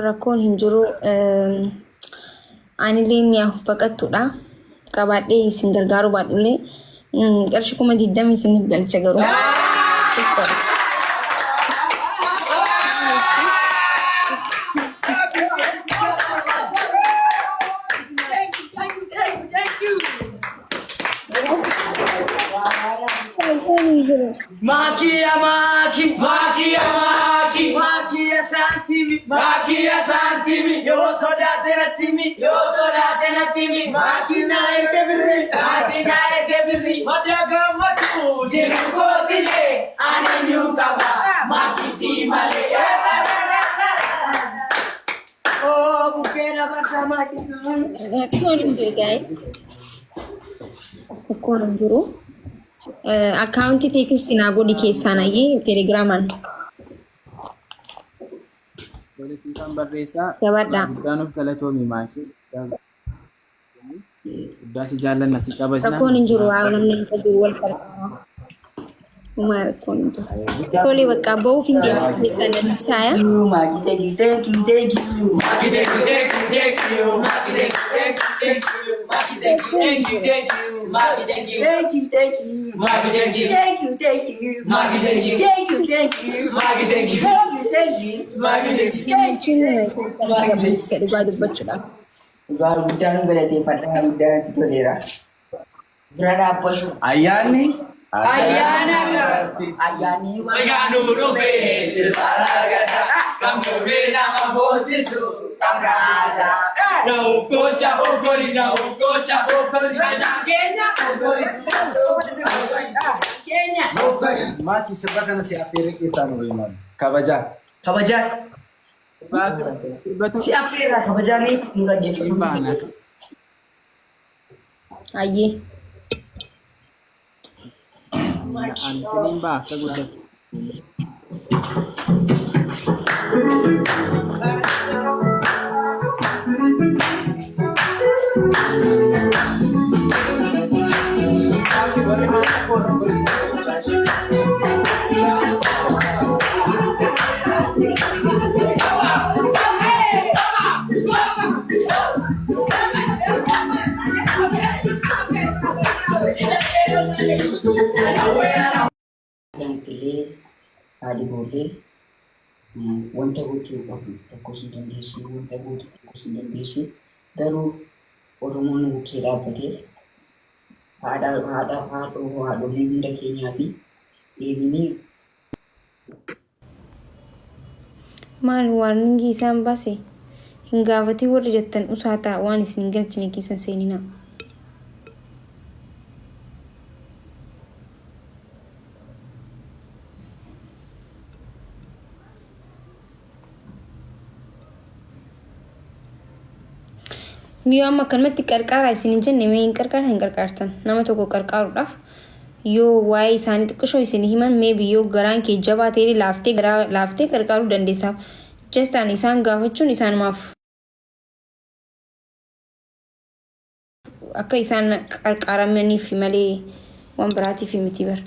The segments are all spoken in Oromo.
Rakkoon hin jiru. Anillee yaa baqattuudha. Qabaadhee isin gargaaruu baadhullee qarshii 20,000 isiniif galcha garuu. Rakkoon hin jiru. Maakiya maaki. Maakiya maaki. Maakiya saantimi. Maakiya saantimi. Yoo sodaate natti himi. Yoo sodaate natti himi. Maakiin naa erge birri. Maakiin naa erge birri. Madda gammachuu jiru kootilee. Ani eenyuun qaba. Maakii si malee. Oh, bukkee dabarsa maakii. Rakkoon hin jiru guys. Rakkoon hin jiru. Akkaawuntii teekistii naa godhi keessaan ayyee telegiraamaan. Tole siifan barreessaa. Jabaadhaa. Guddaa nuuf galatoomi maakii. Guddaa si jaallanna si kabajna. Rakkoon hin jiru haa namni akka jiru wal qarqaara. Homaa rakkoon hin jiru. Tole bakka ba'uuf hin deema keessan ibsaaya. Maakii thank you thank you thank you. Maaki thank you thank you thank you. Maaki thank you thank you thank you. Maaki thank you thank you thank you. Maaki thank you. Thank you thank you. Maaki thank you. Thank you thank you. Maaki thank you. Thank you thank you. Maaki thank you. Thank you thank you. Maaki thank you. Gammachuun keessan na gammachiisa dhugaa dubbachuudhaaf. Dhugaa guddaa nu galateeffadha guddaa natti toleera. Bira dhaabbatu. Ayyaanni Ayyaana ayyaanni Egaa nu dhufe sirbaara gata kan bubbee nama boochisu qabdaadha. Na ukocha okoli na ukocha okoli na keenya okoli. Keenya. Maakii sirba kana si affeerree keessaa nu himan. Kabajaa. Kabajaa. Sirba Si affeerraa kabajaa ni nu dhaggeeffatu. baana. Ayyee. Ani siniin ba'a akka guddatu. Maakii warri maakii fooloo godhu. Kanattillee haadhi ijoollee wanta gochuu qabu tokkos hin dandeessu, wanta gootu tokkos hin dandeessu. Garuu Oromoon bukkee dhaabbatee haadha haadha haadhoo haadholii hunda keenyaa fi deebinee Maal warningii isaan baase hin gaafatin warri jettan usaa ta'a waan isin hin galchine keessan seeninaa. Yoo amma akkanumatti qarqaaraa isin hin jenne mee hin qarqaara hin qarqaartan nama tokko qarqaaruudhaaf yoo waa'ee isaanii xiqqishoo isin himan maybe yoo garaan kee jabaa ta'e laaftee garaa laaftee qarqaaruu dandeessaaf. Just ani isaan gaafachuun isaanumaaf akka isaan qarqaaramaniif malee waan biraatiif miti bara.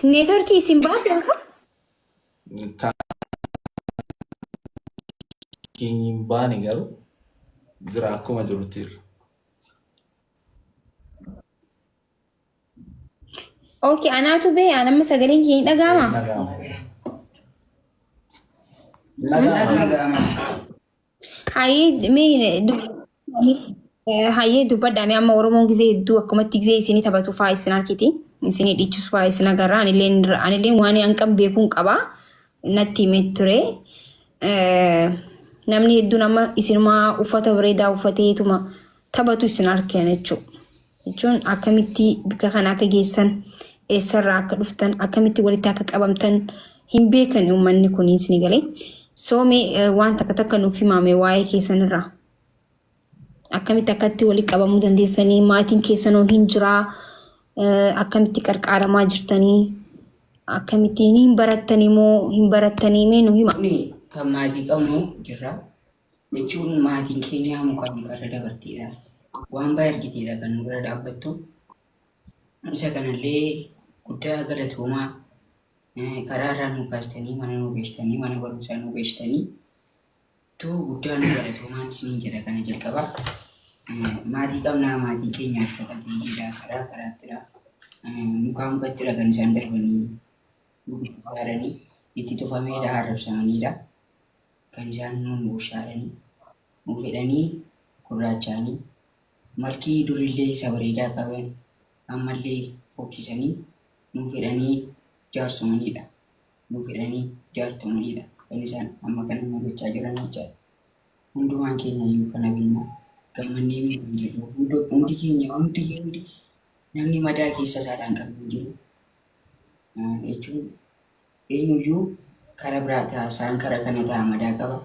Neetworkii isin baase osoo? Kan keenya hin baane garuu jira akkuma jirutti jira. Okay, anaatu bee an amma sagaleen kee hin dhaga'ama? Dhaga'ama. Dhaga'ama. Hayyee mee hayyee dubbadhaa mee amma Oromoon gizee hedduu akkumatti gizee isinii taphatu fa'aa isin harkiti. Isinii dhiichisu fa'aa isin agarra. Anilleen anilleen waan an qabu beekuun qaba. Natti himee ture. Namni hedduun amma isinumaa uffata bareedaa uffateetuma taphatu isin argan jechuudha. Jechuun akkamitti bikka kana akka geessan, eessarraa akka dhuftan, akkamitti walitti akka qabamtan hin beekan uummanni kun isin galee. So mee waan takka takka nuuf himaame waa'ee keessanirraa. Akkamitti akkatti walitti qabamuu dandeessanii, maatiin keessanoo hin jiraa, akkamitti qarqaaramaa jirtanii. Akkamittiin hin barattanii moo hin barattanii mee nu hima. Kuni kan maatii qabnu jirra. Jechuun maatiin keenya muka mukarra dabarteedha. Waan baay'ee argiteedha kan nu bira dhaabbattu. Isa kanallee guddaa galatoomaa karaa irraa nu kaastanii mana nu geessitanii mana barumsaa nu geessitanii tu guddaa nu galatoomaan isiniin jedha kana jalqaba. Maatii qabnaa maatiin keenya harka qalleeyyiidha karaa karaattidha. Mukaa mukattidha kan isaan darbanii nu itti tufameedha arrabsamaniidha. Kan isaan nuun bushaadhanii nu fedhanii gurraacha'anii malkii durillee isa bareedaa qaban ammallee fokkisanii nu fedhanii jaarsomaniidha. Nu fedhanii jaartomaniidha. Kan isaan amma kana nu gochaa jiran jechaadha. Hundumaan keenya iyyuu kana beekna. Gammannee nu hin jirru. Hundi keenya hundi hundi namni madaa keessa isaadhaan qabu hin jiru. Jechuun eenyuyyuu kara biraa ta'a isaan kara kana ta'a madaa qaba.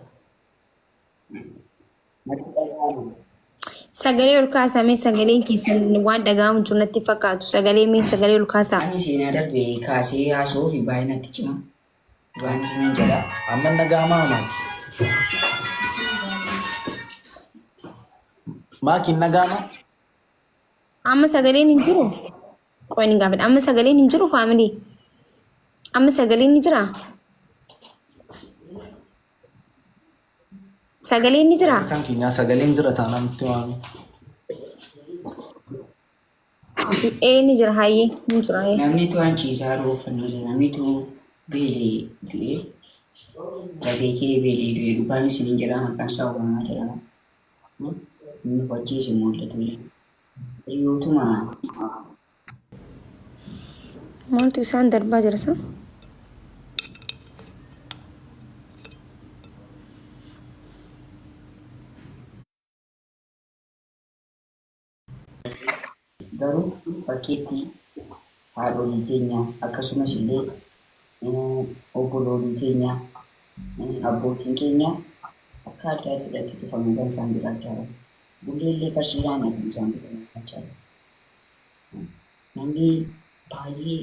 Sagalee ol kaasaa mee sagaleen keessan waan dhaga'amu jiru natti fakkaatu. Sagalee mee sagalee ol kaasaa. Ani seenaa darbe kaasee haasa'uu fi baay'ee natti cima. Waan isiniin jedha. Amma nagaamaa maaki? Maakiin nagaamaa? Amma sagaleen hin jiru. Qoyin hin gaafadha. Amma sagaleen hin jiru family. Amma sagaleen ni jiraa? Sagaleen ni jiraa? Kan keenyaa sagaleen jira taanaan nutti waami. Ee ni jira hayyee ni jira hayyee. Namni tu'an ciisaa jiru uffannisa. Namni tu beelee du'ee lafee kee beelee du'ee dhugaan isiniin jedha maqaan isaa Obaamaa jedhama. Inni of ajjeese mul'atu. Hiriyootuma Maaltu isaan darbaa jira sa? Garuu bakkeetti haadholii keenya akkasumas illee obboloolii keenya abbootiin keenya akka addaatti hidhatti dhufanii kan isaan jiraachaa jiran. Bullee illee qarshiidhaan kan isaan jiraachaa jiran. Namni baay'ee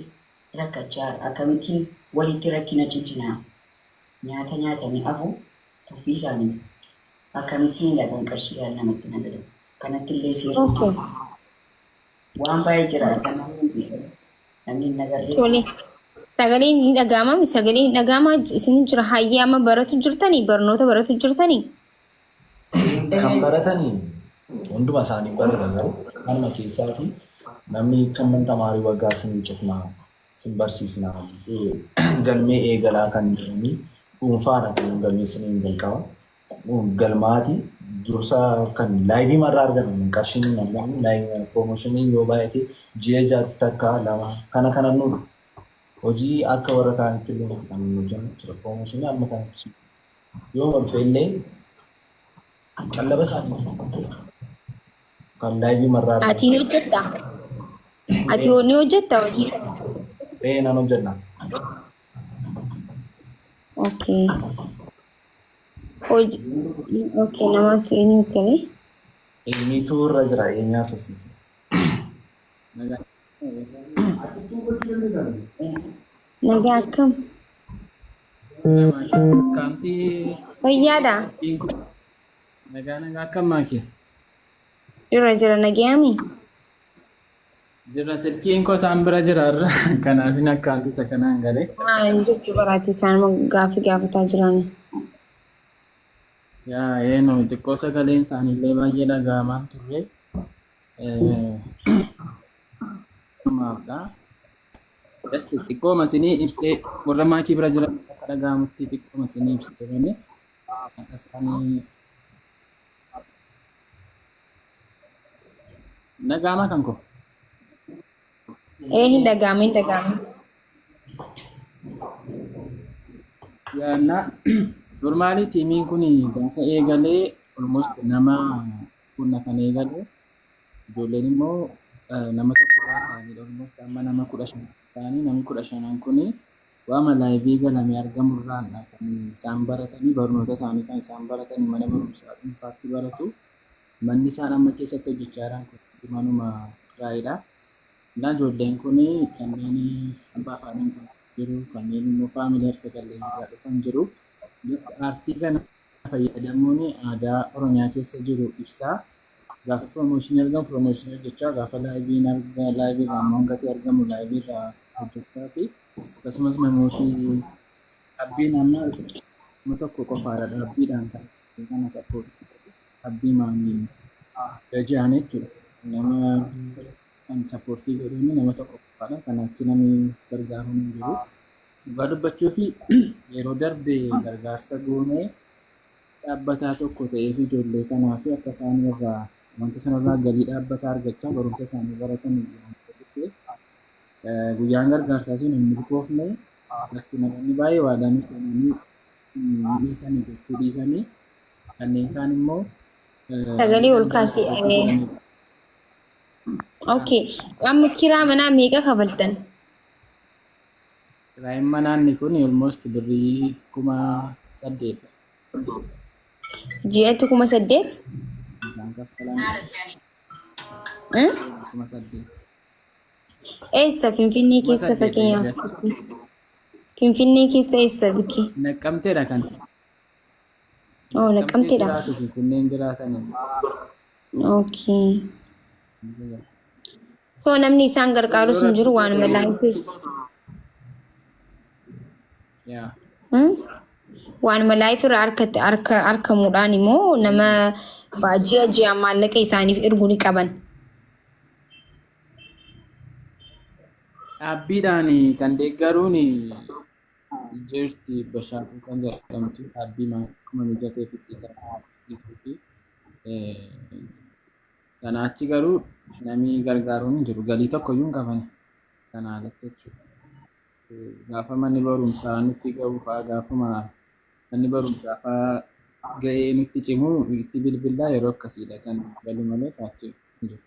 rakkachaa akkamittiin walitti rakkina cimsinaa nyaata nyaatanii hafu tuffii isaanii akkamittiinidha kan qarshiidhaan namatti nagadamu. Kanatti illee seerri waan baay'ee jira kan namni hin beekne namni hin agarre. Tole. Sagaleen ni dhaga'amaa? Sagaleen ni dhaga'amaa isin jira hayyee amma baratu jirtanii barnoota baratu jirtanii? Kan baratanii hunduma isaanii barata garuu kanuma keessaati namni kan tamaarii waggaa isin cufnaa isin barsiisnaa galmee eegalaa kan jedhanii dhuunfaadha kan galmeessanii hin jalqaba. Galmaati dursa kan live marraa argatan qarshiin hin argamu live promotion yoo baay'ate ji'a 6tti takka lama kana kana nuru hojii akka warra kaanitti illee miti kan nu hojjennu jira promotion amma kanatti yoo dhufe illee qallaba isaanii kan live marraa argatan. Ati ni hojjettaa? Ati ni hojjettaa hojii? Ee nan hojjenna. Okay. Hojii okay namatu eenyu kenne? Eenyutu irra jira eenyu haasofsiisa. Nagaa akkam? Kaamtii Fayyaadha? Nagaa nagaa akkam maakee? Jira jira nagayaami? Jira silkiin koo isaan bira jira irra kanaafin akkaanti isa kanaan galee. Haa hin jirtu baraati isaan gaaffii gaafataa jiran. Yaa eenyu xiqqoo sagaleen isaaniillee baay'ee dhaga'amaan turre. Maafdha. Just xiqqoo masinii ibsee warra maakii bira jiran akka dhaga'amutti xiqqoo masinii ibsee malee akka isaanii dhaga'ama kan koo. Ee hin dhaga'ama hin dhaga'ama. Yaannaa normally teamiin kun gaafa eegalee almost nama kunna kan eegalee ijoolleen immoo nama tokko irraa ta'anii almost amma nama 15 ta'anii namni 15n kun waama live galamee argamu irraadha kan isaan baratanii barnoota isaanii kan isaan baratanii mana barumsaa dhuunfaatti baratu. Manni isaan amma keessatti hojjechaa jiran kun manuma kiraayiidha. Innaa ijoolleen kun kanneen abbaa afaaniin kun jiru, kanneen immoo faamilii harka qalleeyyii irraa dhufan jiru. Just aartii kana fayyadamuun aadaa Oromiyaa keessa jiru ibsaa. Gaafa promotion argamu promotion hojjechaa, gaafa liveiin live irraa immoo gatii argamu live irraa hojjechaa fi akkasumas namooti dhaabbiin amma nama tokko qofaadha dhaabbiidhaan kan kana support dhaabbii maanii gajaan jechuudha. Nama kan support godhuun nama tokko qofaadha. Kanaaf namni gargaaruun hin jiru. Dhugaa dubbachuu fi yeroo darbe gargaarsa goonee dhaabbataa tokko ta'ee fi ijoollee kanaa fi akka isaan irraa wanta sanarraa galii dhaabbataa argachaa barumsa isaanii baratan guyyaan gargaarsaa sun hin milkoofne. Gasti namoonni baay'ee waadaa nuuf kennanii dhiisanii gochuu dhiisanii, kanneen kaan immoo Sagalee ol kaasi. Okay. Amma kiraa manaa meeqa kafaltan? Kiraayin manaanni kun almost birrii 8,000. Ji'atti 8,000? Isaan kaffalan 8,000. Eessa Finfinnee Kuma keessa saddeet fakkeenyaaf? eeyyee. Finfinnee keessa eessa bikki? Naqqamteedha kan. Oh, Naqqamtee Naqqamteedha. jiraatu Finfinneen jiraatanii. Okay. So namni isaan gargaarus hin jiru waanuma live. Yaa. Waanuma live irraa harkatti harka harkamuudhaan immoo nama ji'a ji'aan maallaqa isaaniif erguu ni qaban. Dhaabbiidhaan kan deeggaruun jirti, Bashaatuu kan jedhamtu dhaabbii akkuma mijateefitti kan fi sanaa achi garuu namni gargaaruun hin jiru. Galii tokko iyyuu hin qaban kanaa alatti jechuudha. Gaafa manni barumsaa nutti ga'u fa'aa, gaafuma manni barumsaa fa'aa ga'ee nutti cimu itti bilbillaa, yeroo akkasiidha kan galu malee saachi hin jiru.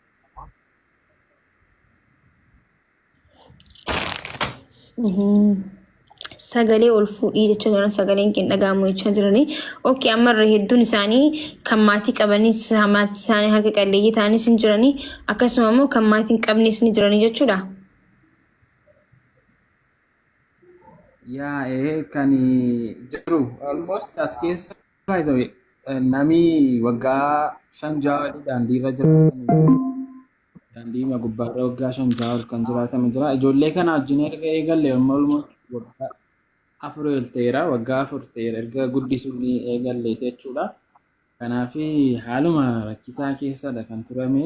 Sagalee ol fuudhii jecha jiran, sagaleen keenya dhaga'amu jechaa jiranii. Okay, ammarra hedduun isaanii kan maatii qabanis, maatii isaanii harka qalleeyyii ta'anis hin jiranii, akkasuma immoo kan maatii hin qabnes ni jiranii jechuudha. Yaa, ee, kan jiru almost as keessa by the way nami waggaa 5 6 olii daandiirra jiraatan jiru. Daandii gubbaarra waggaa 5 6 ol kan jiraatan jira. Ijoollee kana wajjin erga eegalle amma almost waggaa 4 ol ta'eera. Waggaa 4 ta'eera erga guddisuun eegalle jechuudha. Kanaaf haaluma rakkisaa keessadha kan turame.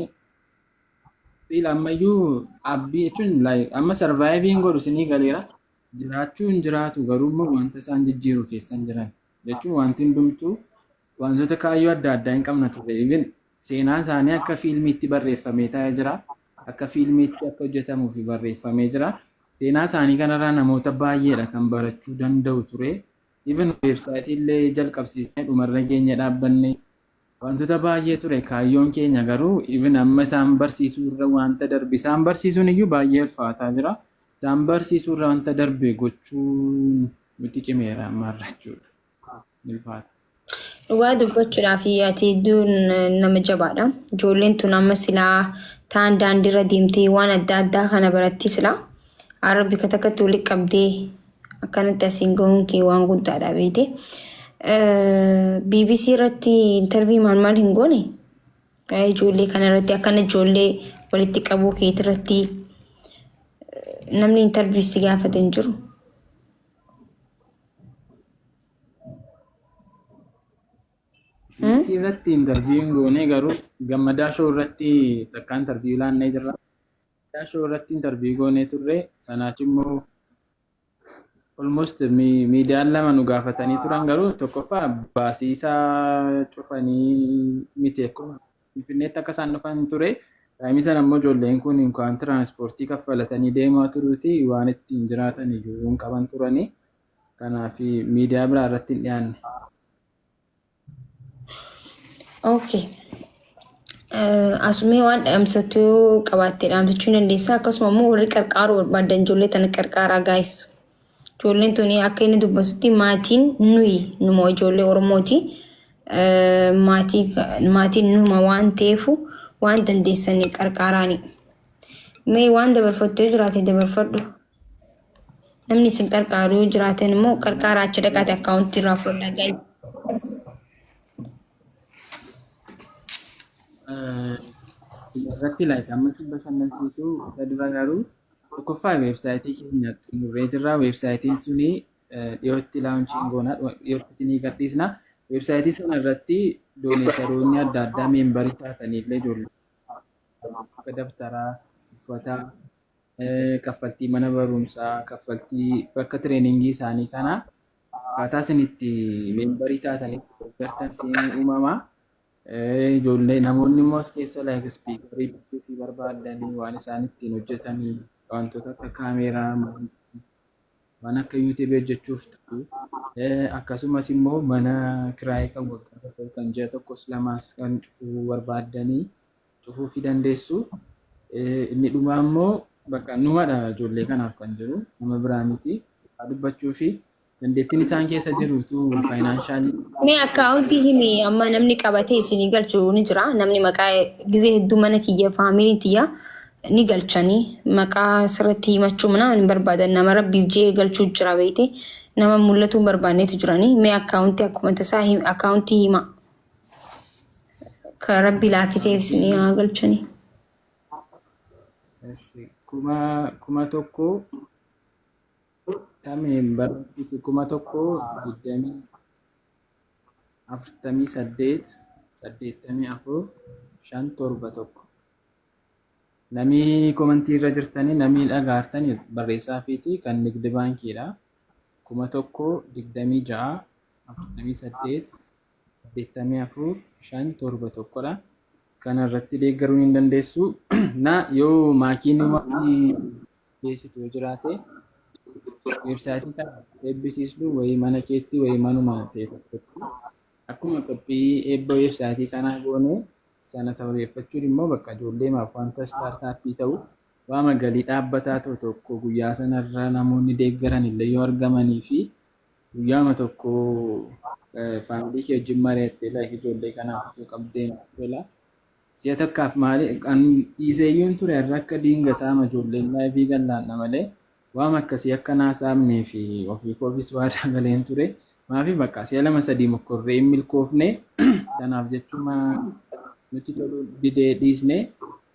Still ammayyuu abbii jechuun like amma surviving godhu isinii galeera. Jiraachuu hin jiraatu, garuu immoo wanta isaan jijjiiru keessa hin jiran. Jechuun wanti hundumtuu wantoota kaayyoo adda addaa hin qabna ture. Even seenaan isaanii akka fiilmiitti barreeffamee taa'ee jira. Akka fiilmiitti akka hojjetamuuf barreeffamee jira. Seenaa isaanii kanarraa namoota baay'eedha kan barachuu danda'u ture. Even website illee jalqabsiisnee dhumarra keenya dhaabbanne, wantoota baay'ee ture kaayyoon keenya, garuu even amma isaan barsiisuu irra wanta darbe, isaan barsiisuun iyyuu baay'ee ulfaataa jira. Isaan barsiisuu irra wanta darbe gochuun nutti cimeera ammaarra jechuudha. Ulfaata. Dhugaa dubbachuudhaaf ati hedduun nama jabaadha. Ijoolleen tun amma silaa ta'an daandiirra deemtee waan adda addaa kana baratti silaa har'a bika takkatti walitti qabdee akkanatti asiin gahuun kee waan guddaadha beekte. BBC irratti interview maal maal hin goone? Ijoollee kana irratti akkana ijoollee walitti qabuu keeti irratti namni interview si gaafate hin jiru. BBC irratti interview goonee, garuu Gammadaa Show irratti takka interview laannee jirra. Gammadaa Show irratti interview goonee turre. Sanaachi immoo almost miidiyaan lama nu gaafatanii turan, garuu tokkoffaa baasii isaa cufanii miti, akkuma Finfinneetti akka isaan dhufan ture. Time sana immoo ijoolleen kun kan tiraanspoortii kaffalatanii deemaa turuuti waan ittiin jiraatan iyyuu hin qaban turanii. Kanaaf miidiyaa biraa irratti hin dhiyaanne. Okay. Asumee waan dhaamsatu qabaattee dhaamsachuu ni dandeessa. Akkasuma immoo warri qarqaaruu barbaadan ijoollee tana qarqaaraa, guys. Ijoolleen tuni akka inni dubbatutti maatiin nuyi numa ijoollee Oromooti. Maatiin numa waan ta'eef waan dandeessanii qarqaaraani. Mee waan dabarfattu yoo jiraate dabarfadhu. Namni isin qarqaaru yoo jiraatan immoo qarqaaraa achi dhaqaate akkaawuntii irraa fudhadhaa guys. Irratti like amma si bashannansiisuu isa dura garuu tokkoffaa weebsaayitii keenya xumurree jirra. Weebsaayitiin suni dhiyootti launchiin goona, dhiyootti isinii gadhiisna. Weebsaayitii sana irratti doneetaroonni adda addaa memberii taataniillee ijoollee akka dabtaraa, uffataa, kaffaltii mana barumsaa, kaffaltii bakka trainingii isaanii kana akkaataa isin itti memberii taatanitti deeggartan siin uumama. Ijoollee namoonni immoo as keessa like speakerii bituu fi barbaadanii waan isaan ittiin hojjetanii wantoota akka kaameeraa, waan akka YouTubeii hojjechuuf ta'u, akkasumas immoo mana kiraayii kan waggaa tokko kan ji'a tokkos lamaas kan cufuu barbaaddanii cufuu fi dandeessu. Inni dhumaa immoo bakka numadha ijoollee kanaaf kan jiru, nama biraa miti. Dubbachuu fi dandeettiin isaan keessa jirutu financialii. Mee akkaawuntii himi, amma namni qabatee isinii galchu ni jira. Namni maqaa gizee hedduu mana kiyya family tiyya ni galchanii maqaa sirriitti himachuu mana hin barbaadan, nama rabbiif jee galchuu jira beekte, nama mul'atuu hin barbaannetu jiranii. Mee akkaawuntii akkuma tasaa akkaawuntii hima. Ka rabbi laaffiseef isinii haa galchanii. 1000 tameen barreessisu 1020 48 84 571. Namni commentii irra jirtanii, namni dhagaartanii barreessaa fiiti, kan Nigdi Baankiidha. 1026 48 84 571dha. Kana irratti deeggaruu ni dandeessu. Na yoo maakiin wanti geessitu yoo jiraate, weebsaayitii kana eebbisiisnu wayii mana keetti, wayii manuma ta'e tokkotti akkuma qophii eebba weebsaayitii kanaa goone sana sababeeffachuun immoo bakka ijoollee maaf wanta startupii ta'u waama galii dhaabbataa ta'u tokko guyyaa sanarra namoonni deeggaran illee yoo argamanii fi guyyaama tokko family kee wajjin mari'attee like ijoollee kanaaf osoo qabdee tola. Si'a takkaaf maali kan dhiiseeyyuun ture, har'a akka diingataama ijoolleen liveii gallaanna malee waan akkasii akka naasaamnee fi ofii koofis waadaa galeen ture. Maafi bakka si'a lama sadii mokkorree hin milkoofne, sanaaf jechuma nutti toluu didee dhiisne.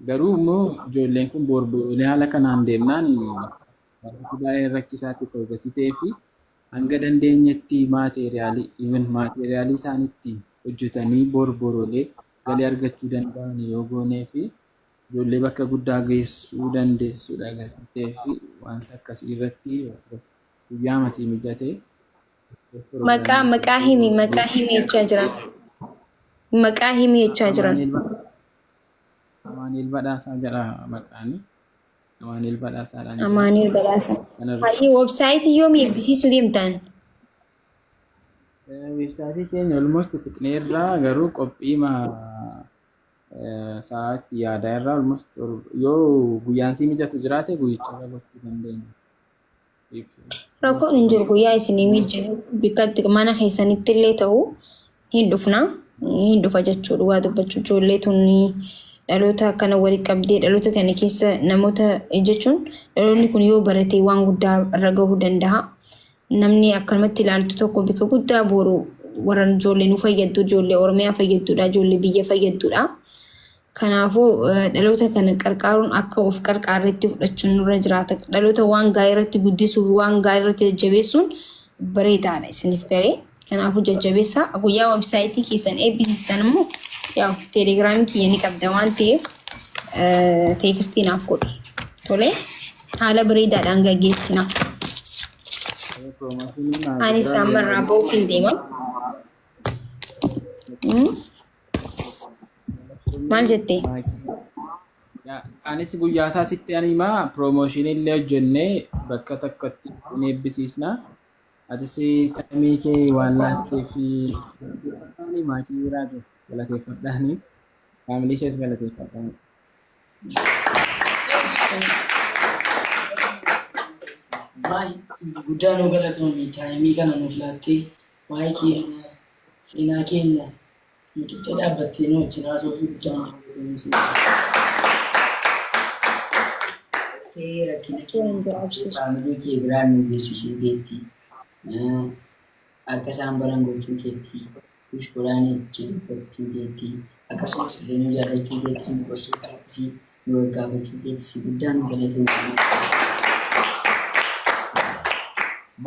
Garuu immoo ijoolleen kun borboolee haala kanaan deemnaan wanti baay'ee rakkisaatti ta'u gatii ta'ee fi hanga dandeenyetti materialii, even materialii isaan itti hojjetanii borboroolee galii argachuu danda'an yoo goonee fi ijoollee bakka guddaa geessuu dandeessudha gatii ta'ee fi wanta akkasii irratti guyyaa masii mijatee. Maqaa himi, maqaa himi jechaa jiran. Maqaa himi jechaa jiran. Amaanuel Badhaasaa jedha maqaani. Amaanuel Badhaasaadhaan jira. Amaanuel Badhaasaa. Sanarra. Hayyee, websaayitii yoomii eebbisiisuu deemtan? Weebsaayitii keenya almost fixneerra, garuu qophii sa'aatti yaadaa irraa almost yoo guyyaan sii mijatu jiraate guyyicharra gochuu dandeenya. Rakkoon hin jiru, guyyaa isinii mijatu bikkatti mana keessanitti illee ta'u hin dhufna. Hin dhufa jechuudha. Waa dubbachuu ijoollee tun dhaloota akkana walitti qabdee, dhaloota kana keessa namoota jechuun dhaloonni kun yoo barate waan guddaa irra gahuu danda'a. Namni akkanumatti ilaaltu tokko bika guddaa boru warra ijoollee nu fayyaddu, ijoollee Oromiyaa fayyadduudha, ijoollee biyya fayyadduudha. Kanaafuu dhaloota kana qarqaaruun akka of qarqaarretti fudhachuun nurra jiraata. Dhaloota waan gaarii irratti guddisuuf, waan gaarii irratti jajjabeessuun bareedaadha isiniif galee. Kanaafuu jajjabeessaa. Guyyaa websaayitii keessan eebbisiistan immoo yaa teelegiraamii kiyya ni qabda waan ta'eef textii naaf godhi. Tolee, haala bareedaadhaan gaggeessina. Anis ammarraa ba'uuf hin deema. Maal jettee? Anis guyyaa isaa sitti ani himaa, promotionii illee hojjennee bakka tokkotti ni eebbisiisna. Atis timeii kee waan laattee fi maatii biraatu galateeffadhaani. Family ishees galateeffadhaani. Baay'ee guddaa nu galatoomi, timeii kana nuuf laattee waa'ee keenya, seenaa keenya nu qixxee dhaabbattee nu wajjin haasoo fi guddaa nu galatoomi. Dhuftee rakkina Rakkoon hin jiru abshiir. Faamilii kee biraan nu geessisuu keetti. Akka isaan baran gochuu keetti. Push godhaan itti dubbachuu keetti. Akkasumas illee nu jaallachuu keetti, nu gorsuu keetti, nu gaggaafachuu keetti guddaa nu galateeffanna.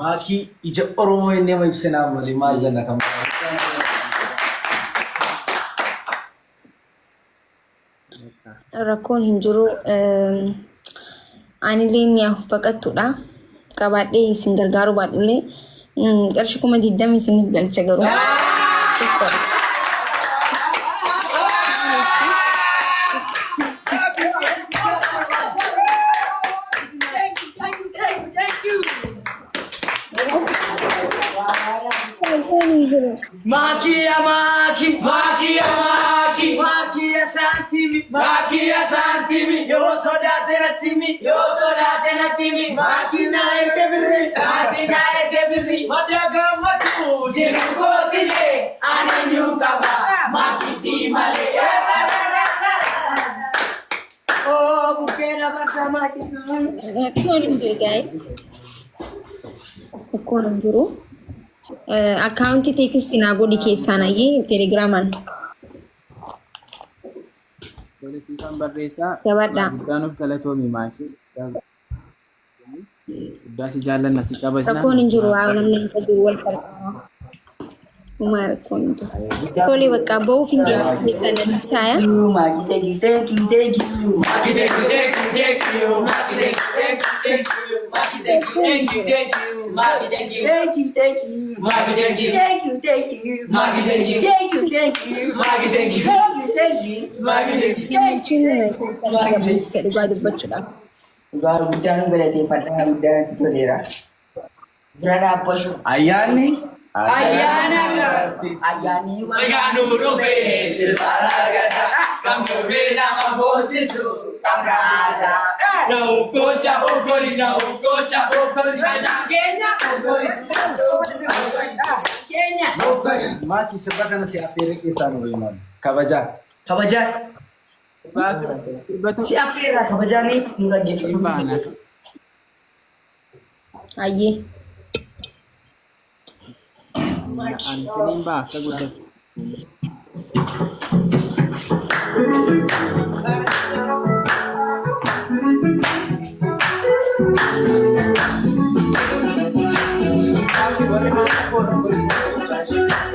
Maakii ija Oromoo inni nama ibsinaa malee maal jenna kan Rakkoon hin jiru. Anillee ni baqattuudha. Qabaadhee isin gargaaruu baadhullee qarshii 20,000 isiniif galcha garuu. Thank you, thank you, thank you. Rakkoon hin jiru. Maakiya maaki. Maakiya maaki. Maakiya saantimi. Maakiya saantimi. Yoo sodaate natti himi. Yoo sodaate natti himi. Maakii naa erge birri. Maatii naa erge birri. Madda gammachuu jiru kootilee. Ani eenyuun qaba. Maakii si malee. Oh, bukkee dabarsa maakii. Rakkoon hin jiru guys. Rakkoon hin jiru. Akkaawuntii text naa godhi keessaan ayyee telegiraamaan. Poolisiifan barreessaa. Jabaadhaa. Guddaa nuuf galatoomi maakii. Guddaa si jaallanna si kabajna. Rakkoon hin jiru waa namni hin jiru wal qarqara. Homaa rakkoon hin jiru. Tole bakka ba'uuf hin deemu keessan na ibsaaya. Maakii, thank you, thank you, thank you. Maakii, thank you, thank you, thank you. Maakii, thank you, thank you, thank you. Maakii, thank you, thank you, thank you. Maakii, thank you. Thank you, thank you. Maakii, thank you. Thank you, thank you. Maakii, thank you. Thank you, thank you. Maakii, thank you. Thank you, thank you. Maakii, thank you. Gammachuun keessan gammachiisa dhugaa dubbachuudhaaf. Dhugaa guddaa nu galateeffadhaa, guddaa natti toleera. Bira dhaabbatu. Ayyaanni Ayyaana ayyaanni Egaa nu dhufe sirbaara gata. Kan fuudhee nama boosisu kan gaata. Na uffoocha oggoli, na uffoocha oggoli. Keenya oggoli. Keenya. Maakii sirba kana si affeerree keessaa nu himan. Kabajaa. Kabajaa. Sirba Si affeerraa kabajaanii nu hin dhaggeeffatu. baana. Ayyee. Ani isiniin ba'a akka guddatu. Warri maakii foon godhu.